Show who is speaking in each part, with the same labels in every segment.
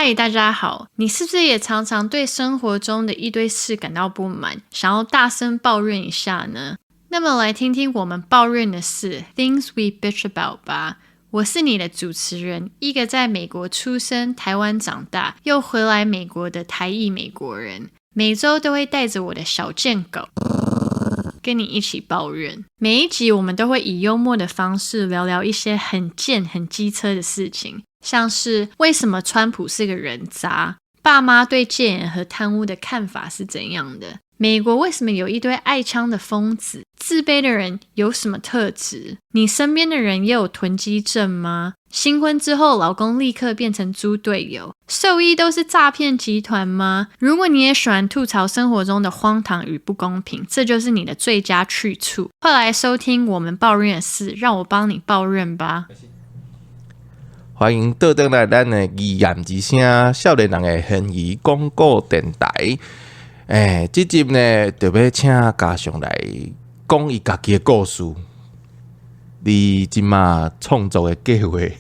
Speaker 1: 嗨，大家好！你是不是也常常對生活中的一堆事感到不滿，想要大聲抱怨一下呢？那麼來聽聽我們抱怨的事，Things We Bitch About 吧。我是你的主持人，一個在美國出生、台灣長大，又回來美國的台裔美國人。每週都會帶着我的小賤狗，跟你一起抱怨。每一集我們都會以幽默的方式聊聊一些很賤、很機車的事情，像是為什麼川普是個人渣，爸媽對戒嚴和貪污的看法是怎樣的，美國為什麼有一堆愛槍的瘋子，自卑的人有什麼特質？你身邊的人也有囤積症嗎？新婚之後，老公立刻變成豬隊友，獸醫都是詐騙集團嗎？如果你也喜歡吐槽生活中的荒唐與不公平，這就是你的最佳去處。快來收聽我們抱怨的事，讓我幫你抱怨吧。
Speaker 2: 歡迎倒轉來咱的疑案之聲，少年人的懸疑廣播電臺。欸，這集呢，就欲請嘉尚來講伊家己的故事。你這馬創作的計劃，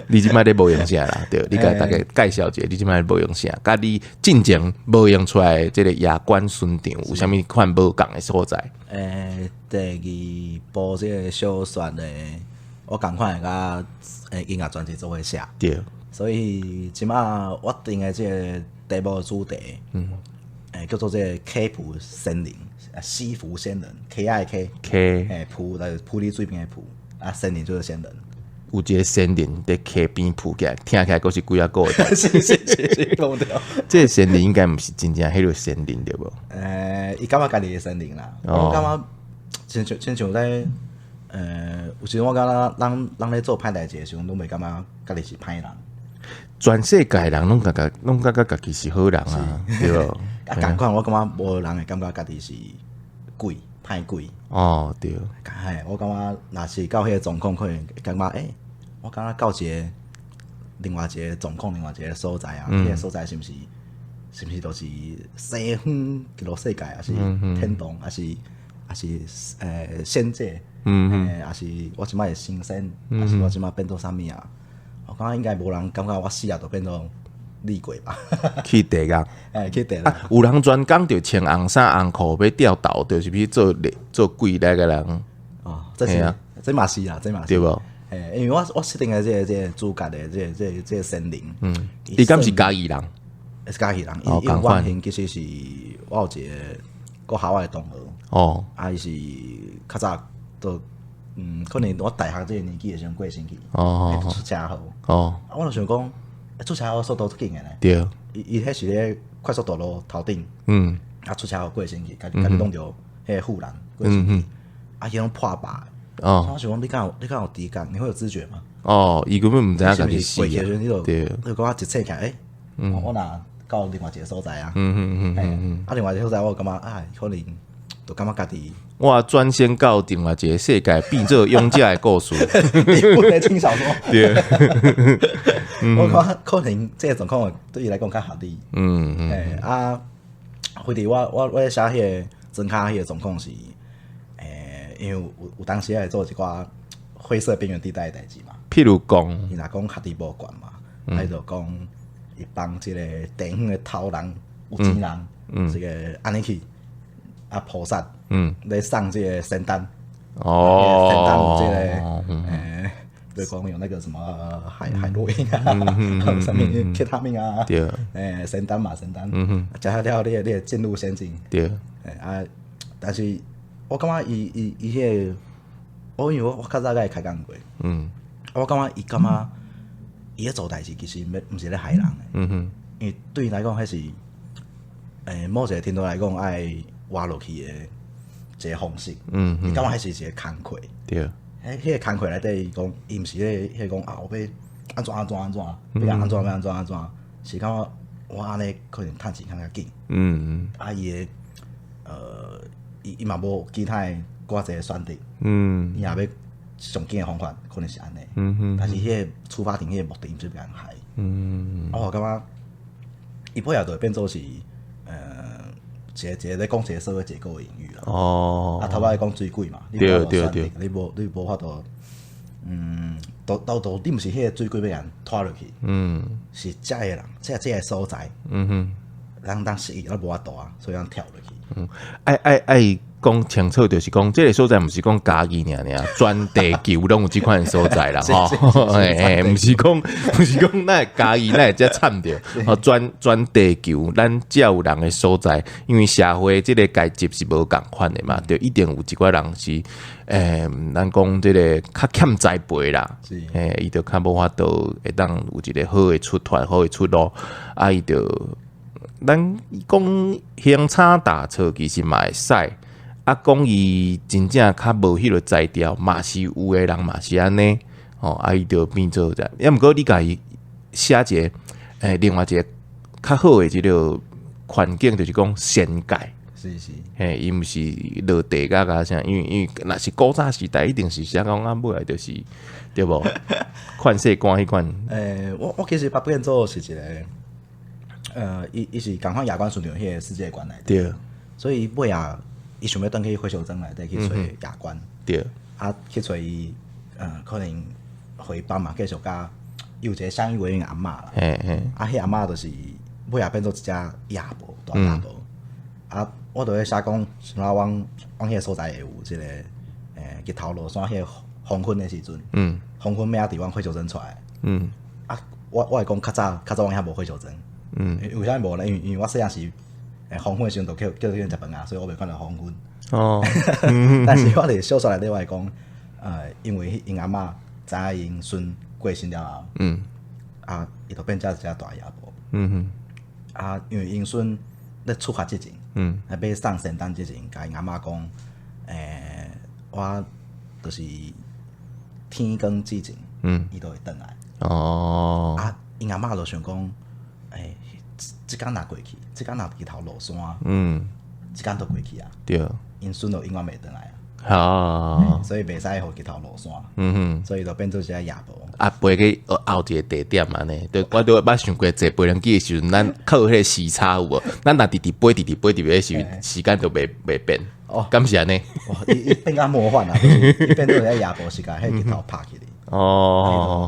Speaker 2: 你這馬咧無用啥啦？對，你共大家介紹一下，你這馬咧無用啥？佮你進前無用出來的這个夜觀巡場有啥物款無仝的所在？
Speaker 3: 欸，第二部這个小說呢，我仝款的佮音樂專輯做伙寫。所以這馬我定的這个題目主題，叫做這个溪埔仙人，西湖仙人，溪仔的溪，
Speaker 2: 溪，
Speaker 3: 欸，埔來埔里水邊的埔，啊，仙人就是仙人。
Speaker 2: 有一个仙人佇溪邊浮起來，聽起來閣是幾仔個的。
Speaker 3: 是是是是，講對。
Speaker 2: 這个仙人應該毋是真正彼个仙人對無？
Speaker 3: 欸，伊感覺家己是仙人啦，我感覺親像在，有時我感覺人咧做歹代誌的時陣，攏袂感覺家己是歹人。
Speaker 2: 全世界人攏感覺家己是好人啊，對無？
Speaker 3: 啊，仝款我感覺無人會感覺家己是鬼，歹鬼。
Speaker 2: 哦，對。
Speaker 3: 嘿，我感覺若是到彼个狀況，可能會感覺欸，我感覺到一个另外一个狀況，另外一个所在啊，彼个所在是毋是就是西方極樂世界，抑是天堂，抑是仙界？抑是我這擺是神仙，抑是我這擺變做啥物啊？我感覺應該無人感覺我死啊，就變做厲鬼吧？
Speaker 2: 去地獄。
Speaker 3: 欸，去地獄。
Speaker 2: 啊，有人專工就穿紅衫紅褲欲掉頭，就是去做做鬼來共人。
Speaker 3: 哦，這是這嘛是啦，這嘛是。
Speaker 2: 對無？
Speaker 3: 欸，因為我設定的這個主角的這個仙靈，
Speaker 2: 伊敢是嘉義人？
Speaker 3: 是嘉義人，伊原型其實是我有一个國校的同學。啊，伊是較早都，可能我大學這个年紀的時陣過身去，出車禍。啊，我就想講，出車禍速度足緊的呢。伊彼是咧快速道路頭頂。啊，出車禍過身去，家己弄著彼个護欄過身去。啊，伊攏破病。我想講，你敢有知覺？你會有知覺嗎？
Speaker 2: 哦，伊根本毋知影家己死。
Speaker 3: 對。你講一醒起來，欸，我若到另外一个所在啊。啊，另外一个所在，我感覺啊，可能就感覺家己。
Speaker 2: 我轉生到另外一个世界，變做勇者的故事。
Speaker 3: 你不能輕小說。
Speaker 2: 對。
Speaker 3: 我感覺可能這个狀況對伊來講較合理。欸啊，反正我咧寫彼个莊跤彼个狀況是，欸，因為有當時愛做一寡灰色邊緣地帶的代誌嘛。
Speaker 2: 譬如講，
Speaker 3: 伊若講學弟無懸嘛，伊就講伊幫這个地方的頭人、有錢人，這个按呢去啊菩薩，咧送這个仙丹。仙丹這个，欸，比如講有那個什麼海洛因啊，啥物 K 他命啊，欸，仙丹嘛仙丹，食了了你會進入仙境。欸啊，但是我感覺伊彼个，我因為我較早共伊開講過，我感覺伊感覺伊咧做代誌其實毋是咧害人的，因為對伊來講，彼是，欸，某一个程度來講，愛活落去的一個方式，伊感覺彼是一个工課。彼個工課內底，伊講伊毋是彼個講啊，我欲按怎按怎按怎，欲按怎欲按怎按怎，是感覺我按呢可能趁錢較較緊。啊，伊的伊嘛無其他的偌濟選擇。伊若欲上緊的方法，可能是按呢。但是彼个出發點，彼個目的毋是欲人害。啊，我感覺伊背後就會變做是，一個咧講一個社會結構的隱喻啦。啊，頭擺講水鬼嘛，你無選擇，你無法度，都都都，你毋是彼個水鬼欲共拖落去，是遮个人，這個所在，咱當時伊都無法度啊，所以咱跳落去。
Speaker 2: 愛愛愛講清楚，就是講這个所在毋是講嘉義爾爾，全地球攏有這款所在啦，吼，嘿嘿，毋是講咱嘉義咱會遮慘著，吼，全地球咱遮有人的所在，因為社會這个階級是無仝款的嘛，就一定有一寡人是，咱講這个較欠栽培啦，嘿，伊就較無法度會當有一个好的出脫，好的出路，啊，伊就咱講行差踏錯，其實嘛會使。啊，講伊真正較無彼个才調，嘛是有的人嘛是按呢，吼，啊，伊就變做這樣。抑毋過你共伊寫一个，另外一个較好的這个環境，就是講仙界。嘿，伊毋是落地獄啊啥，因為若是古早時代，一定是寫講啊，尾仔就是對無？勸世官彼款。
Speaker 3: 我其實把變做是一个，伊是仝款夜觀順著彼个世界觀來的。所以尾仔伊想欲轉去火燒莊內底去揣夜觀。啊，去揣伊，可能回班嘛，繼續佮伊有一个相依為命阿嬤啦。啊，彼阿嬤就是尾仔變做一隻夜婆，大夜婆。啊，我就咧寫講，像阮阮彼个所在會有這个，日頭落山彼个黃昏的時陣，黃昏欲仔佇阮火燒莊出來。啊，我會講較早較早阮遐無火燒莊。為啥物無呢？因為我細漢時，黃昏的時陣就叫去食飯啊，所以我袂看著黃昏。但是我佇小說內底我會講，因為𪜶阿嬤知影𪜶孫過身了後，啊，伊就變成一隻大夜婆。啊，因為𪜶孫咧出發之前，欲送仙丹之前，共𪜶阿嬤講，我就是天光之前，伊就會轉來。啊，𪜶阿嬤就想講，這工若過去，這工若日頭落山，這工就過去啊。𪜶孫就永遠袂轉來啊。所以袂使予日頭落山。所以就變做一隻夜婆。
Speaker 2: 啊，飛去後一个地點按呢，對，我都捌想過坐飛輪機的時陣，咱靠彼个時差有無？咱若直直飛，直直飛，直直時時間就袂變。敢是按呢？
Speaker 3: 哦，伊變較魔幻啊！伊變做一隻夜婆是共彼日頭拍起來。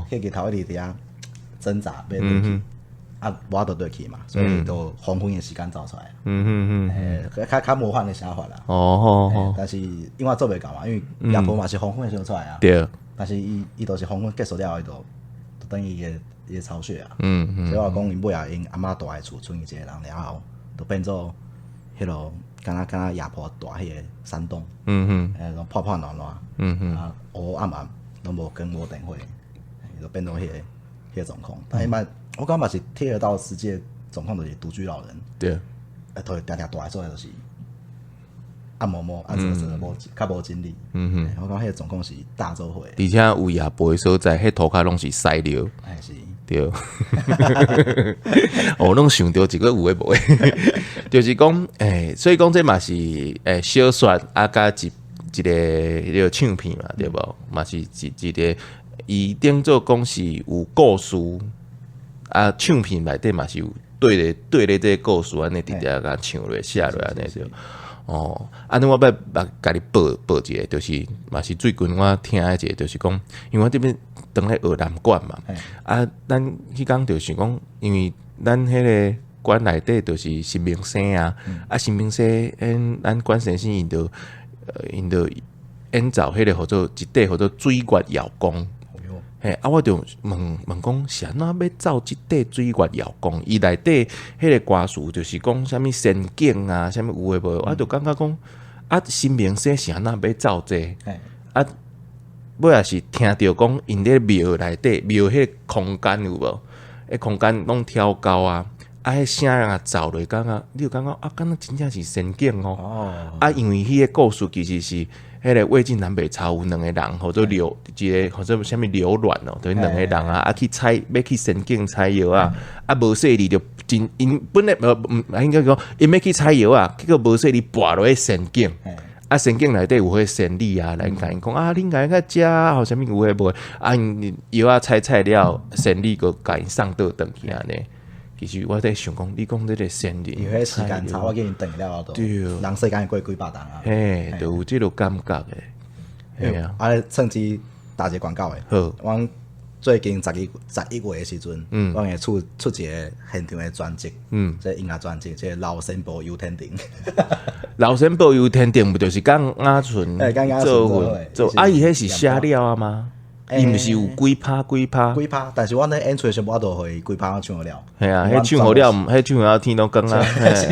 Speaker 3: 彼日頭一直佇遐掙扎，欲落去。啊，無法度落去嘛，所以就黃昏的時間走出來。較較魔幻的寫法啦。但是因為我做袂到嘛，因為夜婆嘛是黃昏的時陣出來啊。但是伊就是黃昏結束了後，伊就等於伊个巢穴啊。所以我講，𪜶尾仔𪜶阿嬤蹛的厝，賰伊一個人了後，就變做彼囉敢若夜婆蹛彼个山洞。攏破破爛爛。啊，烏暗暗，攏無光無電火，就變做彼個狀況。但伊嘛，我感覺嘛是貼合到實際狀況，就是獨居老人。啊，都會定定蹛的所在就是暗暛暛，啊，做做無較無精力。我感覺彼個狀況是大做伙。
Speaker 2: 而且有夜婆的所在，彼塗跤攏是屎尿。
Speaker 3: 哎是。
Speaker 2: 對。我攏想著一个有的無的，就是講，所以講這嘛是小說啊，佮一個彼个唱片嘛，對無？嘛是一個伊頂做講是有故事，啊，唱片內底嘛是有對咧對咧這个故事按呢直直共唱落寫落按呢對。哦，按呢我欲共你報報一个，就是嘛是最近我聽的一个，就是講，因為我這邊當咧學南管嘛，啊，咱彼工就想講，因為咱彼个館內底就是新明生啊，啊，新明生，咱管先生𪜶就演奏彼个號做一塊號做水月瑤宮。嘿，啊，我就問問講是按怎欲奏這塊水月瑤宮？伊內底彼個歌詞就是講啥物仙境啊，啥物有的無的，我就感覺講啊，新明生是按怎欲奏這個？啊，尾仔是聽著講𪜶咧廟內底廟彼个空間有無？彼空間攏挑高啊，啊，彼聲若奏落，感覺你就感覺啊，敢若真正是仙境哦。啊，因為彼个故事其實是彼个魏晉南北朝有兩个人，號做劉一个號做啥物劉鑾哦，就是兩個人啊，啊去採欲去仙境採藥啊，啊無細膩就真𪜶本來無毋應該講𪜶欲去採藥啊，結果無細膩跋落去仙境，啊仙境內底有彼仙女啊，來共𪜶講啊，恁共較食吼啥物有的無的，啊𪜶藥仔採採了，仙女閣共𪜶送倒轉去按呢。其實我佇想講，你講這个仙人，
Speaker 3: 因為彼時間差，我見𪜶轉了後，人世間過幾百冬啊。
Speaker 2: 嘿，就有這个感覺的。嘿啊。
Speaker 3: 啊，趁機打一个廣告的。
Speaker 2: 好。
Speaker 3: 阮最近11月的時陣，阮會出出一个現場的專輯，這音樂專輯，這個老仙婆遊天庭。
Speaker 2: 老仙婆遊天庭，毋就是佮雅純
Speaker 3: 做
Speaker 2: 伙做？啊，伊彼是寫了啊嗎？伊毋是有幾拍幾拍？
Speaker 3: 幾拍，但是阮咧演出的時陣，無法度予伊規拍唱予了。
Speaker 2: 係啊，彼唱予了，彼唱予了天攏光啊，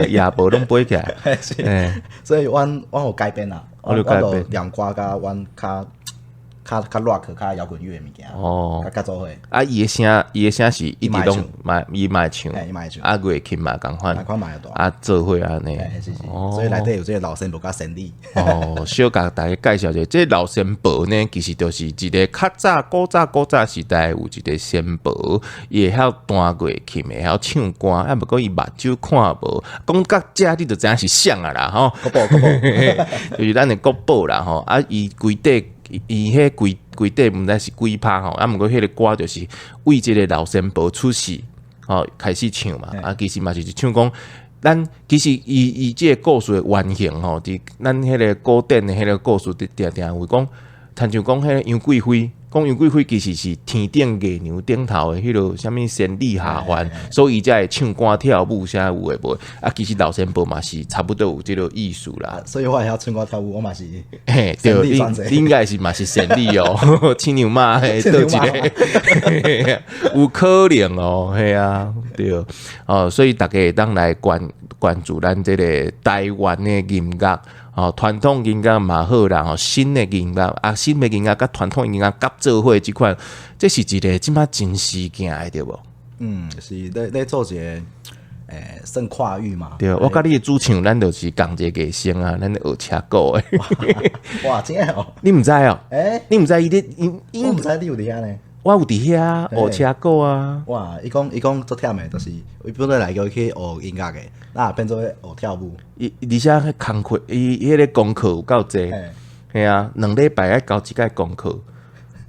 Speaker 2: 夜婆攏飛起來。
Speaker 3: 所以阮有改編啦，
Speaker 2: 阮
Speaker 3: 就念歌佮阮較較 rock 較搖滾樂的物件，較做伙。
Speaker 2: 啊，伊的聲是一直攏嘛，伊嘛會唱，啊，樂器嘛仝款，啊，做伙按呢。
Speaker 3: 是是，所以內底有這个老仙婆佮仙女。
Speaker 2: 哦，小共大家介紹一下，這个老仙婆呢，其實就是一个較早古早古早時代有一个仙婆，伊會曉彈樂琴，會曉唱歌，啊，毋過伊目睭看無。講到遮你就知影是啥啊啦，吼。
Speaker 3: 國寶國寶，
Speaker 2: 就是咱的國寶啦，吼。啊，伊規底。伊彼規規底毋知是幾拍吼，啊，毋過彼个歌就是為這个老仙婆出世，吼開始唱嘛，啊，其實嘛是唱講，咱其實伊伊這个故事的原型吼，佇咱彼个古典的彼个故事，佇定定有講，親像講彼个楊貴妃，講楊貴妃其實是天頂月娘頂頭的彼个啥物仙女下凡，所以才會唱歌跳舞啥有的無的，啊，其實老仙婆嘛是差不多有這个意思啦。
Speaker 3: 所以我會曉唱歌跳舞，我嘛是。
Speaker 2: 嘿，對，你你應該是嘛是仙女哦，親娘媽嘿，佗一个，有可能哦，嘿啊，對，哦，所以大家會當來關注咱這个台灣的音樂，哦，傳統音樂嘛好啦，吼，新的音樂啊，新的音樂佮傳統音樂夾做伙這款，這是一个這擺真時行的對無？
Speaker 3: 嗯，是咧做一个，算跨域嘛？
Speaker 2: 對，我佮你的主唱，咱就是仝一个藝聲啊，咱咧學車鼓的。
Speaker 3: 哇，真的哦！
Speaker 2: 你毋知哦？
Speaker 3: 欸，
Speaker 2: 你毋知伊咧？
Speaker 3: 伊我毋知你有佇遐呢。
Speaker 2: 我有佇遐學車鼓啊！
Speaker 3: 哇，伊講足忝的，就是伊本來來叫伊去學音樂的，那變做學跳舞。
Speaker 2: 伊而且彼工課，伊彼个功課有夠濟。嘿啊，2禮拜愛交一擺功課。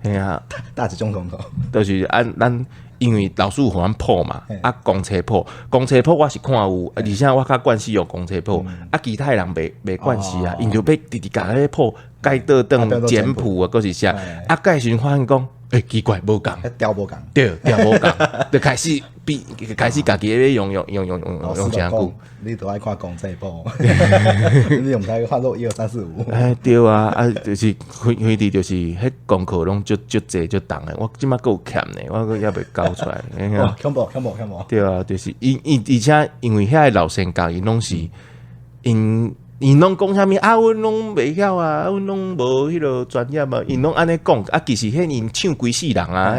Speaker 2: 嘿啊，
Speaker 3: 佗一種功課？
Speaker 2: 就是按咱因為老師有予阮譜嘛，啊，公車譜，公車譜我是看有，而且我較慣使用公車譜，啊，其他人袂慣勢啊，𪜶就欲直直共彼个譜改倒轉簡譜啊，閣是啥？啊，改時陣發現講，欸，奇怪，無仝，
Speaker 3: 調無仝，
Speaker 2: 對，調無仝，就開始比開始家己咧用用用用用用誠久。
Speaker 3: 你都愛看公車譜，你毋知看做一二三四五。
Speaker 2: 哎，對啊，啊，就是非非佇就是彼功課攏足足濟足重的，我這擺閣有欠呢，我閣猶未交出來。
Speaker 3: 恐怖恐怖恐怖！
Speaker 2: 對啊，就是伊伊而且因為遐个老先教𪜶攏是𪜶。𪜶攏講啥物啊？阮攏袂曉啊，阮攏無彼个專業啊。𪜶攏按呢講啊，其實彼𪜶唱規世人啊，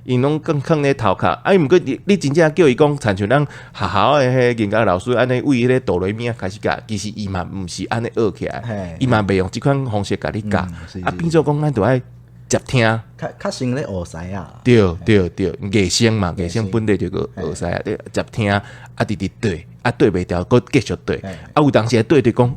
Speaker 2: 彼𪜶攏囥囥咧頭殼。啊，毋過你你真正叫伊講，親像咱學校的彼音樂老師按呢為彼个哆來咪開始教，其實伊嘛毋是按呢學起來，伊嘛袂用這款方式共你教。啊，變做講咱著愛接聽，
Speaker 3: 較較像咧學師仔。
Speaker 2: 對對對，藝聲嘛，藝聲本來就個學師仔，對，接聽啊，直直對。啊，對袂著，閣繼續對。啊，有當時對對講，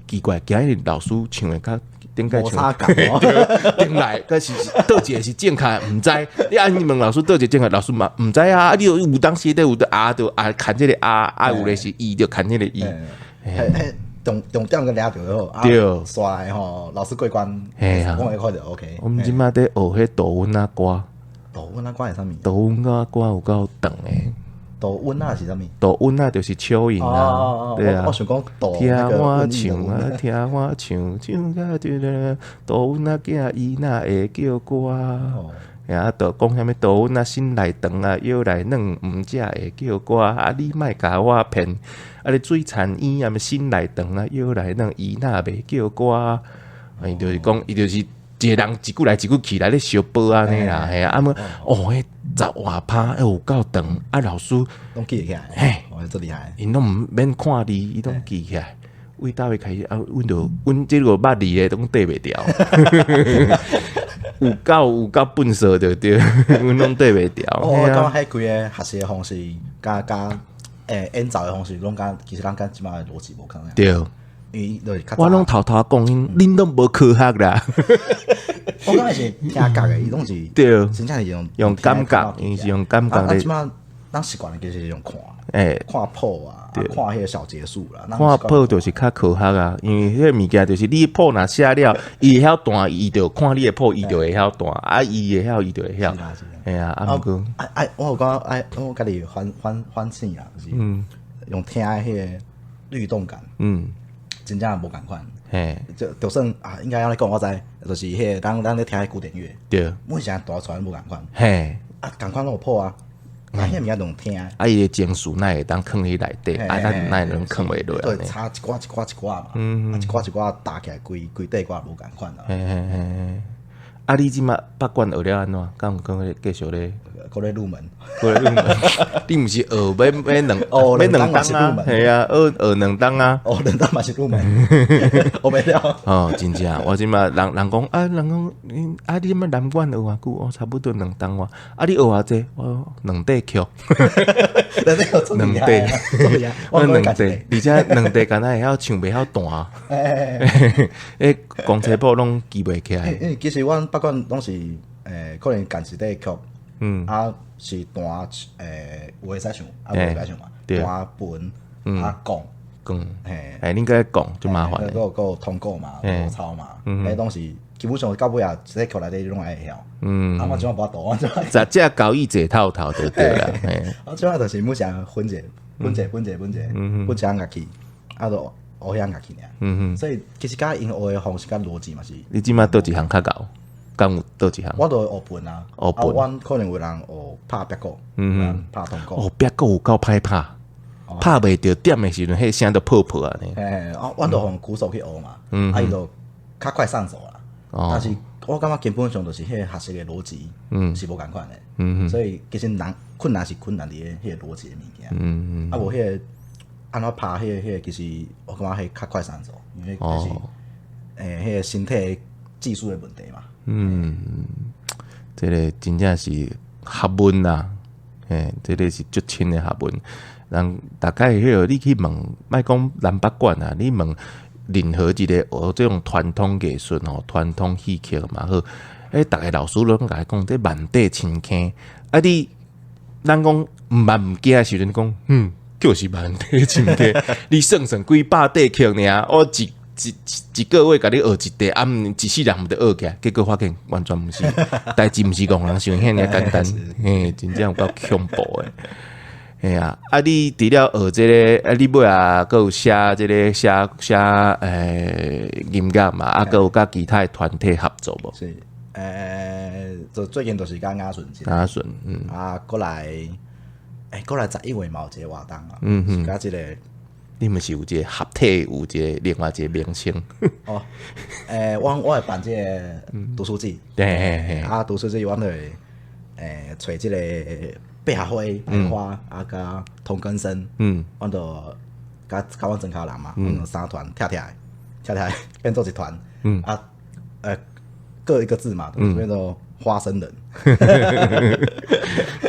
Speaker 2: 奇怪，今日老師唱的較頂擺唱，頂來，閣是佗一个是正確，毋知。你按呢問老師佗一個正確，老師嘛毋知啊。啊，你有當時咧有的啊，就啊，牽這個啊，啊有的是伊就牽這個伊。
Speaker 3: 重重點閣掠著就好。
Speaker 2: 對，
Speaker 3: 煞來吼，老師過關，講會快就 OK。
Speaker 2: 阮這擺佇學彼杜阮仔歌。
Speaker 3: 杜阮仔歌是啥物？
Speaker 2: 杜阮仔歌有夠長的。
Speaker 3: 杜阮仔是啥物？
Speaker 2: 杜阮仔就是蚯蚓啊，對啊。
Speaker 3: 我想講杜
Speaker 2: 聽我唱啊，聽我唱，唱甲這個杜阮仔囝伊若會叫歌。啊，就講啥物杜阮仔身內長啊，腰內軟，毋才會叫歌。啊，你莫共我騙，啊，你水田嬰啊，身內長啊，腰內軟，伊若袂叫歌。伊就是講，伊就是一个人一句來一句去來咧相報按呢啦，嘿啊，啊，哦，彼十外拍，有夠長，啊，老師
Speaker 3: 攏記會起來，
Speaker 2: 嘿，
Speaker 3: 哦，足厲害，𪜶
Speaker 2: 攏毋免看字，伊攏記起來。為佗位開始啊，阮就阮這個捌字的攏對袂牢，有夠笨拙就對，阮攏對袂牢。
Speaker 3: 我感覺彼規个學習的方式，佮演奏的方式，攏佮其實咱佮這擺的邏輯無仝。
Speaker 2: 對。我攏偷偷講，恁攏無科學啦。
Speaker 3: 我感覺是聽覺的，伊攏是
Speaker 2: 對，
Speaker 3: 真正是用
Speaker 2: 用感覺，伊是用感覺咧。
Speaker 3: 啊，這擺咱習慣的其實是用看，看譜啊，看彼個小節數啦。
Speaker 2: 看譜就是較科學啊，因為彼個物件就是你譜若寫了，伊會曉彈，伊就看你的譜，伊就會曉彈，啊，伊會曉，伊就會曉。嘿啊，啊毋過，
Speaker 3: 哎，我有感覺，哎，我家己反省啦，就是用聽的彼個律動感，真正無仝款。就算啊，應該按呢講，我知，就是彼個咱咧聽彼古典樂，每一聲彈出來無仝款。啊，仝款攏有譜啊。啊，彼物件用聽。
Speaker 2: 啊，伊的情緒哪會當囥佇內底？啊，咱哪會攏囥袂落？
Speaker 3: 對，差一寡一寡一寡嘛，啊，一寡一寡搭起來，規規塊歌無仝款啊。
Speaker 2: 嘿嘿嘿，啊，你這馬北管學了按怎？敢有講繼續咧？
Speaker 3: 閣咧入門。
Speaker 2: 閣咧入門。你毋是學欲兩？欲兩冬啊？係啊，學學兩冬啊。
Speaker 3: 哦，兩冬嘛是入門，學袂了。
Speaker 2: 哦，真正，我這馬人人講啊，人講，啊，你這馬南管學偌久？哦，差不多兩冬哇。啊，你學偌濟？我兩塊曲。
Speaker 3: 兩塊
Speaker 2: 兩塊，我兩塊，而且兩塊敢若會曉唱，袂曉彈。欸，公車譜攏記袂起來。
Speaker 3: 因為其實阮北管攏是可能共一塊曲。啊，是彈有會使唱，啊無會使唱嘛。彈盤啊講，
Speaker 2: 講，嘿，你應該講就麻煩。
Speaker 3: 閣有通鼓嘛，羅操嘛，彼攏是基本上到尾啊，這個曲內底攏愛會曉。啊，我這馬無法度，我這馬。
Speaker 2: 十隻交易坐透透就對啦。
Speaker 3: 我這馬就是每項分者，分者，分者，分者，分一項樂器，啊，就學彼項樂器爾。所以其實佮𪜶學的方式佮邏輯嘛是。
Speaker 2: 你這馬佗一項較𠢕？敢有佗一項？
Speaker 3: 我都學盤啊，
Speaker 2: 學盤。
Speaker 3: 阮可能有人學拍煏鼓，拍銅鼓。
Speaker 2: 哦，煏鼓有夠歹拍，拍袂著點的時陣，彼聲就泡泡啊。
Speaker 3: 嘿，啊，阮就予鼓手去學嘛，啊，伊就較快上手啦。但是我感覺根本上就是彼個學習的邏輯，是無仝款的。所以其實難困難是困難佇彼個邏輯的物件。啊，無彼個按怎拍彼個，其實我感覺彼較快上手，因為就是彼個身體技術的問題嘛。
Speaker 2: 嗯，這個真正是學問啦，嘿，這個是足深的學問。人大概彼個你去問，莫講南北管啊，你問任何一個學這種傳統藝術吼，傳統戲曲嘛好，欸，逐个老師攏共伊講，這萬塊深坑。啊你，咱講毋捌毋驚的時陣，講嗯，就是萬塊深坑。你算算幾百塊曲爾，我一一一個月共你學一塊，啊，毋一世人毋著學起來，結果發現完全毋是，代誌毋是戇人想遐爾簡單，嘿，真正有夠恐怖的。嘿啊，啊你除了學這個，啊你尾仔閣有寫這個寫寫音樂嘛，啊閣有佮其他的團體合作無？
Speaker 3: 是，就最近就是佮雅順，
Speaker 2: 雅順，嗯，
Speaker 3: 啊，過來，過來11月嘛有一個活動啊，是佮這個。
Speaker 2: 你毋是有一個合體，有一個另外一個名稱？
Speaker 3: 哦，我會辦這個讀書節，
Speaker 2: 對，
Speaker 3: 啊，讀書節阮會揣這個百合花、白花啊，佮同根生，阮就佮佮阮莊跤人嘛，阮三團拆拆拆拆變做一團，啊，各一個字嘛，就變做花生人。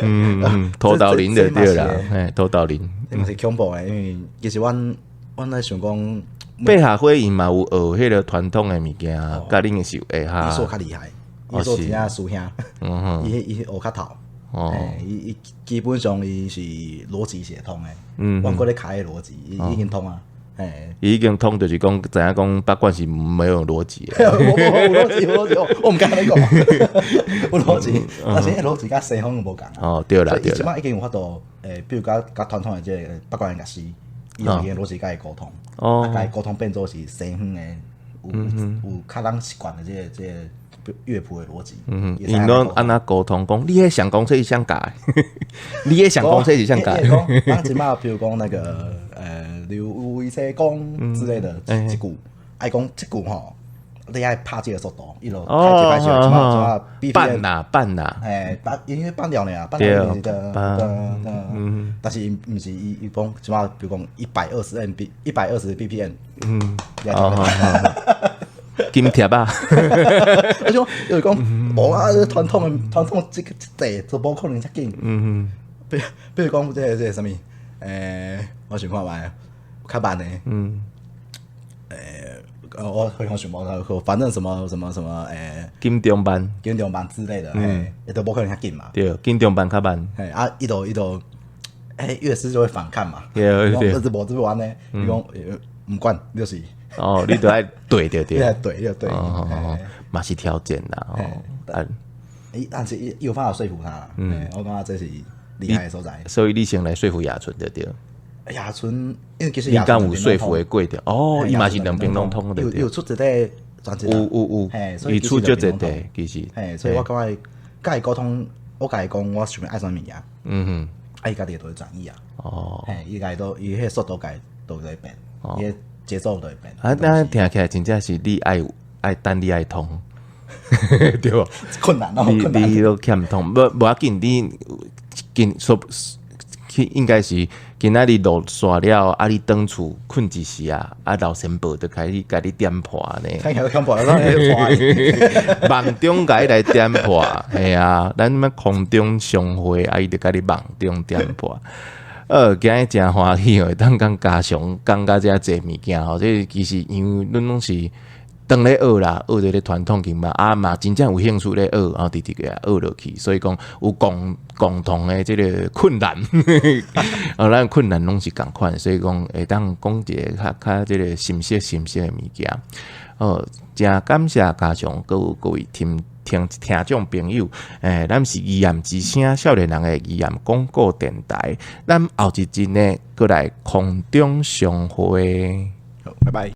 Speaker 2: 嗯，塗豆奶就對啦，嘿，塗豆奶。
Speaker 3: 這嘛是恐怖的，因為其實阮阮咧想講，
Speaker 2: 百合花𪜶嘛有學彼個傳統的物件，佮恁的是會哈。
Speaker 3: 伊說較厲害，伊說真正師兄，伊伊學較透，伊伊基本上伊是邏輯寫通的，阮閣咧卡彼邏輯，伊已經通啊。
Speaker 2: 伊已經通，就是講知影講，不管是沒有邏輯。
Speaker 3: 有邏輯，有邏輯，我毋敢按呢講。有邏輯，但是彼邏輯佮西方無仝。
Speaker 2: 哦，對啦，對啦。
Speaker 3: 伊這擺已經有法度，比如佮佮傳統的這個北管的樂師，伊用伊的邏輯佮伊溝通，佮伊溝通變做是西方的，有有較咱習慣的這個這個樂譜的邏輯。
Speaker 2: 嗯，𪜶攏按怎溝通？講你彼上公冊是啥教的？你彼上公冊是啥教的？
Speaker 3: 講，咱這擺比如講那個留一切講之類的這句，愛講這句吼，你愛拍這個速度，伊就開一擺手，這擺這擺
Speaker 2: 慢啦慢啦，
Speaker 3: 嘿，慢因為慢了爾，慢了就是的的，但是毋是伊伊講這擺比如講120 MB，120 BPM，嗯，
Speaker 2: 金貼啊！
Speaker 3: 我想就是講，無啊，傳統的傳統這個這塊就無可能遮緊。嗯，比如講這個這個啥物，我想看覓，較慢的。嗯。我非常想無，反正什麼什麼什麼，
Speaker 2: 金鐘慢、
Speaker 3: 金鐘慢之類的，伊都無可能遐緊嘛。
Speaker 2: 對，金鐘慢較慢。
Speaker 3: 嘿，啊，伊就伊就欸，樂師就會反抗嘛，
Speaker 2: 對。
Speaker 3: 這無這無按呢，伊講毋管，就是
Speaker 2: 哦，你都愛對對對，
Speaker 3: 你愛對，你就對，
Speaker 2: 嘛是條件啦，哦，啊，
Speaker 3: 伊但是伊有辦法說服他，嗯，我感覺這是厲害的所在。
Speaker 2: 所以你先來說服亞純對對。
Speaker 3: 亞純，因為其實
Speaker 2: 你敢有說服的過程？哦，伊嘛是兩邊攏通的，
Speaker 3: 有出一個專輯，
Speaker 2: 有有有，伊出足濟個，其實，
Speaker 3: 嘿，所以我感覺佮伊溝通，我共伊講我想欲愛啥物件，啊，伊家己都會轉譯啊，哦，嘿，伊家己都伊彼個速度家都會變，伊个節奏都會變。
Speaker 2: 啊，那聽起來真正是你愛愛等你愛通，對無？
Speaker 3: 困難哦，
Speaker 2: 你都欠通，無要緊，你緊說去應該是今仔日落煞了，啊，你轉厝睏一時啊，啊，老先婆就開始共你點破呢。
Speaker 3: 看起來恐怖，
Speaker 2: 夢中共伊來點破，嘿啊，咱欲空中相會，啊，伊就共你夢中點破。今日誠歡喜哦，會當共家常講甲遮濟物件吼，這其實因為阮攏是當咧學啦，學這個傳統音樂，啊嘛真正有興趣咧學，然後直直共學落去，所以講有共同的這個困難，啊，咱困難攏是仝款，所以講會當講一个較較這個深色深色的物件。哦，誠感謝家常，閣有各位聽聽聽眾朋友，咱是語言之聲少年人的語言廣播電台，咱後一集呢，閣來空中相會。
Speaker 3: 好，拜拜。